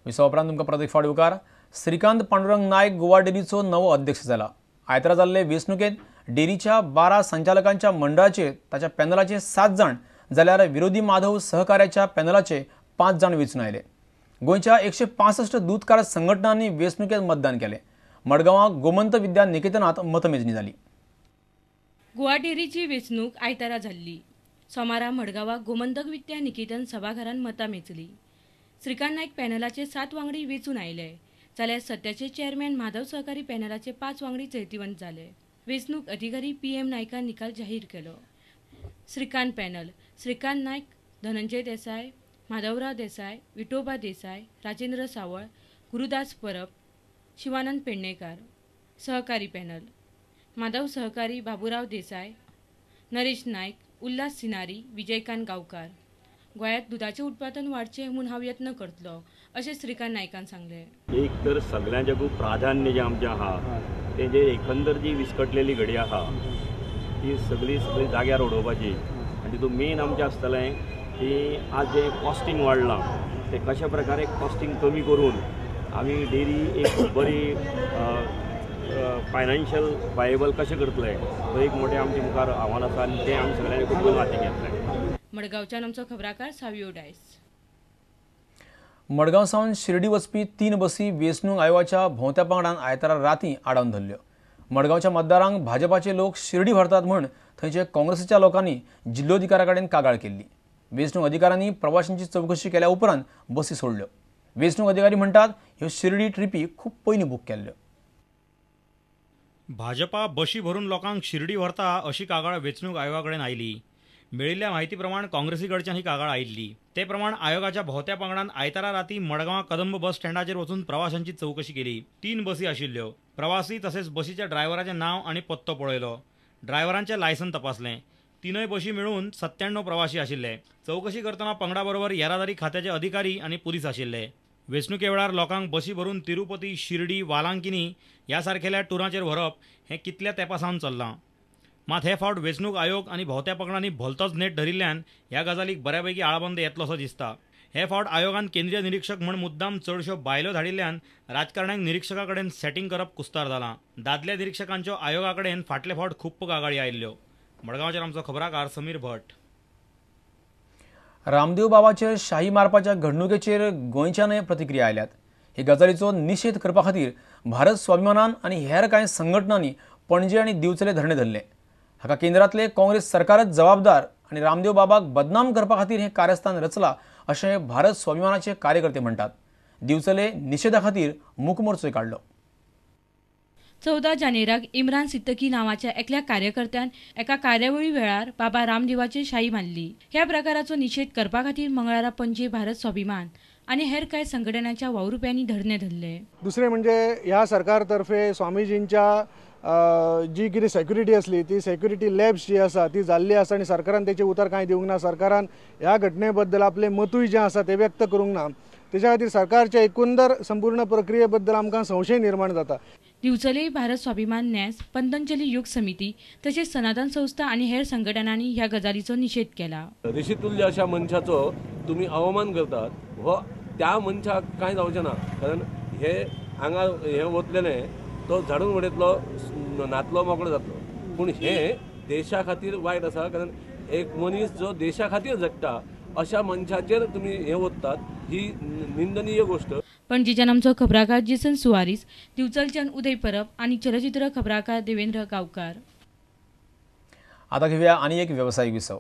विसवा उपरांत तुमकां परत एक फावट येवकार. श्रीकांत पांडुरंग नायक गोवा डेरीचो नवो अध्यक्ष जाला. आयतारा जाल्ले वेंचणुकेंत डेरीच्या 12 संचालकांच्या मंडळाचेर ताच्या पॅनलाचे 7 जाण जाल्यार विरोधी माधव सहकार्याच्या पॅनलाचे 5 जाण वेंचून आयले. गोंयच्या 165 दूदकार संघटनांनी वेंचणुकेंत मतदान केलें. मडगांवां गोमंत विद्या निकेतनांत मतमेजणी जाली. गोवा डेरीची वेंचणूक आयतारा जाल्ली. सोमारा मडगांवां गोमंतक विद्या निकेतन सभाघरांत मतां मेजली. श्रीकांत नायक पॅनलाचे 7 वांगडी वेंचून आयले जाल्यार सद्याचे चेअरमॅन माधव सहकारी पॅनलाचे 5 वांगडी जैतिवंत जाले. वेंचणूक अधिकारी PM नायकान निकाल जाहीर केलो. श्रीकांत पॅनल: श्रीकांत नायक, धनंजय देसाय, माधवराव देसाय, विठोबा देसाय, राजेंद्र सावळ, गुरुदास परब, शिवानंद पेडणेकार. सहकारी पॅनल: माधव सहकारी बाबुराव देसाय, नरेश नायक, उल्हास सिनारी, विजयकांत गांवकार. गोंयांत दुदाचें उत्पादन वाडचें म्हूण हांव यत्न करतलो अशें श्रीकांत नायकान सांगलें. एक तर सगळ्यांचें खूब प्राधान्य जें आमचें आहा तें जे एकंदर जी विस्कटलेली घडी आहा ती सगळी सगळी जाग्यार उडोवपाची आनी तितून मेन आमचें आसतलें की आज जें कॉस्टिंग वाडलां तें कशा प्रकारे कॉस्टिंग कमी करून आमी डेरी एक बरी फायनान्शियल वायबल कशें करतले तो एक मोठें आमचे मुखार आव्हान आसा आनी तें आमी सगळ्यांनी खूब हाती घेतलें. मडगांवच्यान आमचो खबराकार सावियो डायस. मडगांव सावन शिर्डी वचपी 3 बसी वेंचणूक आयोगाच्या भोंवत्या पंगडान आयतारा राती आडावन धरल्यो. मडगांवच्या मतदारांक भाजपाचे लोक शिर्डी व्हरतात म्हूण थंयचे काँग्रेसीच्या लोकांनी जिल्लोधिकाऱ्या कडेन कागाळ केल्ली. वेंचणूक अधिकाऱ्यांनी प्रवाशांची चवकशी केल्या उपरांत बसी सोडल्यो. वेंचणूक अधिकारी म्हणटात ह्यो शिर्डी ट्रिपी खूब पयलीं बूक केल्ल्यो. भाजपा बशी भरून लोकांक शिर्डी व्हरता अशी कागाळ वेंचणूक आयोगा कडेन आयली. मेळिल्ल्या माहिती प्रमाण काँग्रेसी कडच्यान ही कागाळ आयिल्ली. ते प्रमाण आयोगाच्या भोंवत्या पंगडान आयतारा राती मडगांवां कदंब बस स्टँडाचेर वचून प्रवाशांची चवकशी केली. 3 बसी आशिल्ल्यो. प्रवासी तसेच बसीच्या ड्रायव्हराचें नांव आनी पत्तो पळयलो. ड्रायव्हरांचें लायसन तपासलें. 3 बशी मेळून 97 प्रवासी आशिल्ले. चवकशी करतना पंगडा बरोबर येरादारी खात्याचे अधिकारी आनी पुलीस आशिल्ले. वेंचणुके वेळार लोकांक बसी भरून तिरुपती, शिर्डी, वालांकिनी ह्या सारकेल्या टुरांचेर व्हरप हें कितल्या तेंपा सावन चल्लां. मात हे फावट वेंचणूक आयोग आनी भोंवत्या पंगडांनी भलतोच नेट धरिल्ल्यान ह्या गजालीक बऱ्यापैकी आळाबंद येतलो असो दिसता. हे फावट आयोगान केंद्रीय निरीक्षक म्हूण मुद्दाम चडश्यो बायलो धाडिल्ल्यान राजकारण्यांक निरीक्षका कडेन सेटिंग करप कुस्तार जालां. दादल्या निरीक्षकांच्यो आयोगा कडेन फाटले फावट खूब कागाळी आयिल्ल्यो. मडगांवचेर आमचो खबराकार समीर भट. रामदेव बाबाचेर शाही मारपाच्या घडणुकेचेर गोंयच्यानय प्रतिक्रिया आयल्यात. हे गजालीचो निशेध करपा खातीर भारत स्वाभिमानान आनी हेर कांय संघटनांनी पणजे आनी दिवचले धरणे धरले. हाका केंद्रांतले काँग्रेस सरकारच जबाबदार आनी रामदेव बाबाक बदनाम करपा खातीर हें कारस्थान रचलां अशें भारत स्वाभिमानाचे कार्यकर्ते म्हणटात. दिवचले निशेधा खातीर मूकमोर्चोय काडलो. 14 जानेराक इम्रान सिद्दकी नांवाच्या एकल्या कार्यकर्त्यान एका कार्यावळी वेळार बाबा रामदेवाचेर शाही मारली. ह्या प्रकाराचो निशेध करपा खातीर मंगळारा पणजे भारत स्वाभिमान आनी हेर कांय संघटनांच्या वावुरप्यांनी धरणे धरले. दुसरें म्हणजे ह्या सरकारतर्फे स्वामीजींच्या जी कितें सेक्युरिटी आसली ती सेक्युरिटी लॅब्स जी आसा ती जाल्ली आसा आनी सरकारान तेचें उतर कांय दिवंक ना. सरकारान ह्या घटने बद्दल आपलें मतूय जें आसा तें व्यक्त करूंक ना. तेच्या खातीर सरकारच्या एकंदर संपूर्ण प्रक्रिये बद्दल आमकां संशय निर्माण जाता. दिवचले भारत स्वाभिमान न्यास, पतंजली योग समिती तशेंच सनातन संस्था आनी हेर संघटनांनी ह्या गजालीचो निशेध केला. ऋषितुल्य अशा मनशाचो तुमी अवमान करतात हो त्या मनशाक कांय जावचें ना, कारण हे हांगा हें वतलेलें तो झाडून उडयतलो, न्हातलो, मोकळो जातलो. पूण हें देशा खातीर वायट आसा, कारण एक मनीस जो देशा खातीर झडटा अशा मनशाचेर तुमी हें वतात ही निंदनीय गोष्ट. पणजेच्यान आमचो खबराकार जेसन सुवारीस, दिवचलच्यान उदय परब आनी चलचित्र खबराकार देवेंद्र गांवकार. आता घेऊया आणि एक व्यावसायिक विसव.